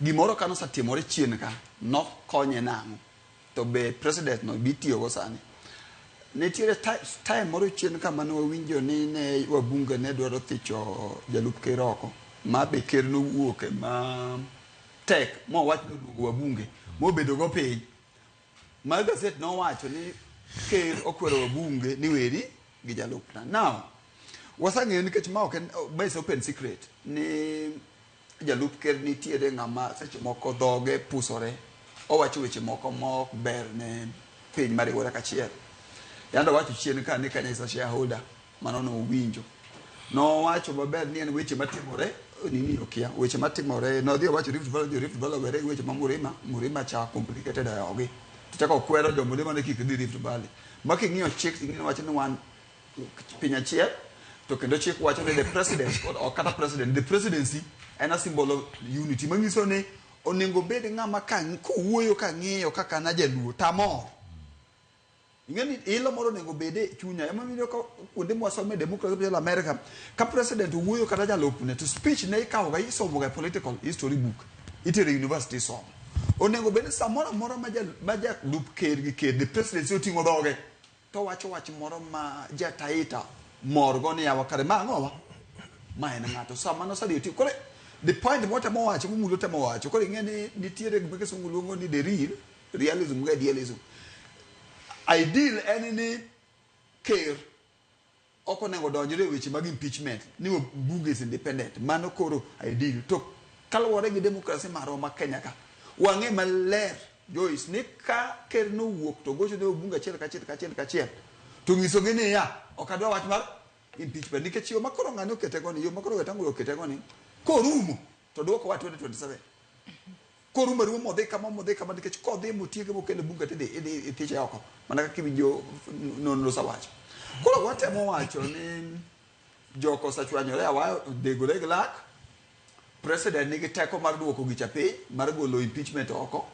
Gimoro ka nosetimore chien ka, nokonye nang'o? To be president no bitiyogo sani? Nitiere time moro chien ka mane wawinjo ni ne wabunge ne dwaro thicho jalup ker oko, ma be ker nowuoke ma tek mowach ni oduogo wabunge mobedo go piny. Ma gazet nowacho ni ker okwero wabunge ni weri gi jalupna. Now, wasang'eyo nikech ma ok en ma is open secret ni jalup ker nitiere ng'ama seche moko dhoge pusore, owacho weche moko ma ok ber ne piny mariwore kachiel. Yande owacho chien ka ni Kenya is a shareholder, mano nowinjo. Nowacho maber ni en weche matimore nini okia, weche matimore nodhi owacho Rift Valley, jo Rift Valley owere gi weche ma Murima, Murima cha complicated ohewogi. To chako okwero jo Murima ni kik dhi Rift Valley. Ma king'iyo chik ting'e wacho ni wan piny achiel to kendo chik wacho ni the president or kata president the presidency en a symbol of unity manyiso ni onego bed ng'ama ka kowuoyo kang'iyo kaka an ajaluo tamor ing'e ni ilo moro onego bed e chunya ema omiyo ka kuonde mwasome democracy machalo America ka president owuoyo kata jalupne to speech ne ikawo ga isomo ga e political history book itere university isomo onego bed ni samoro amora ma jalup ker gi ker the presidency oting'o dhoge to wacho wach moro ma jataita morgo ni yawa kare ma ang'owa ma en ng'ato sama nosedhi otiyo koro the point motemo wacho momulo temo wacho koro ing'e ni nitiere gima kisungu luongo ni the real realism gi idealism ideal en ni ker ok onego donjre e weche mag impeachment ni bunge is independent mano koro ideal to kaluwore gi democracy marwa ma Kenya ka wang'e maler Joyce ni ka ker nowuok to gocho ne bunge achiel kachiel kachiel kachiel to nyisogi niya ok adwa wach mar impeachment nikech yo makoro ng'ani okete go ni yo makoro Wetangula okete go ni korumo to duoko wa 2027 korumo arumo modhi kama modhi kama nikech kodhi motieke mokelo bunge tidhi idhi ithiche oko mana kaka iwinjo nonro osewacho koro watemo wacho ni joko osechwanyore awayo odegore gi lak president nigi teko mar duoko gicha piny mar golo impeachment oko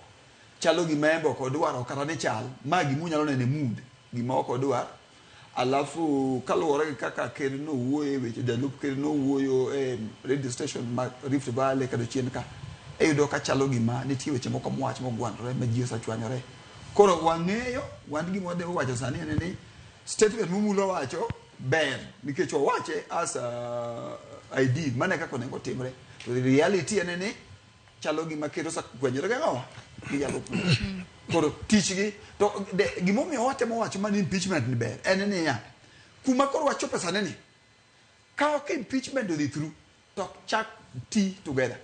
chalo gima en be ok odwaro kata ni chal ma gima unyalo neno e mood gima ok odwar alafu kaluwore gi kaka ker nowuoyo e weche jalup ker nowuoyo e radio station ma Rift Valley kata chien ka iyudo ka chalo gima nitie weche moko mowach mogwandore ma ji osechwanyore koro wang'eyo wan gima wadhi wacho sani en ni statement momulo wacho ber nikech owache as a ideal mano e kaka onego otimre to the reality en ni chalo gima ker osegwenyore gi ang'owa gi jalupne koro tichgi to gimomiyo watemo wacho mana impeachment ni ber en niya kuma koro wachope sani ni ka ok impeachment odhi through to chak ti together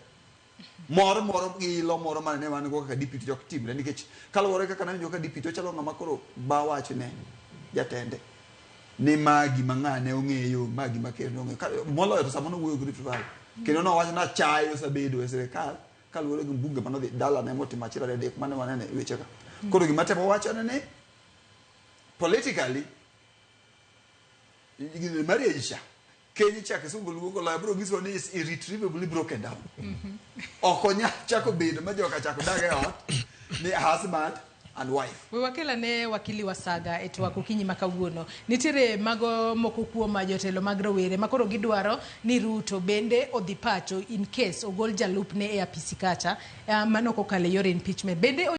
moro moro gi ilo moro mane ne wan go kaka deputy ok timre nikech kaluwore kaka nawinjo ka deputy ochalo ng'ama koro ba wach ne jatende ni ma gima ng'ane ong'eyo ma gima ker ne ong'eyo moloyo to sama nowuoyo gi Rift Valley kendo nowacho ni achaye osebedo e sirikal kaluwore gi mbunge manodhi dalane motimo achiel ariyo adek mane wanene e weche ka koro gima temo wacho en ni politically marriage cha keny cha kisungu luongo lawyer biro nyiso ni is irretrievably broken down ok onyal chako bedo ma joka chako dag e ot ni husband and wife We wakel ane wakili Wasaga e twak okinyi ma kawuono. Nitiere mago moko kuom jotelo mag rowere ma koro gidwaro ni Ruto bende odhi pacho in case ogol jalupne e apisi kacha mano kokalo e yor impeachment. Bende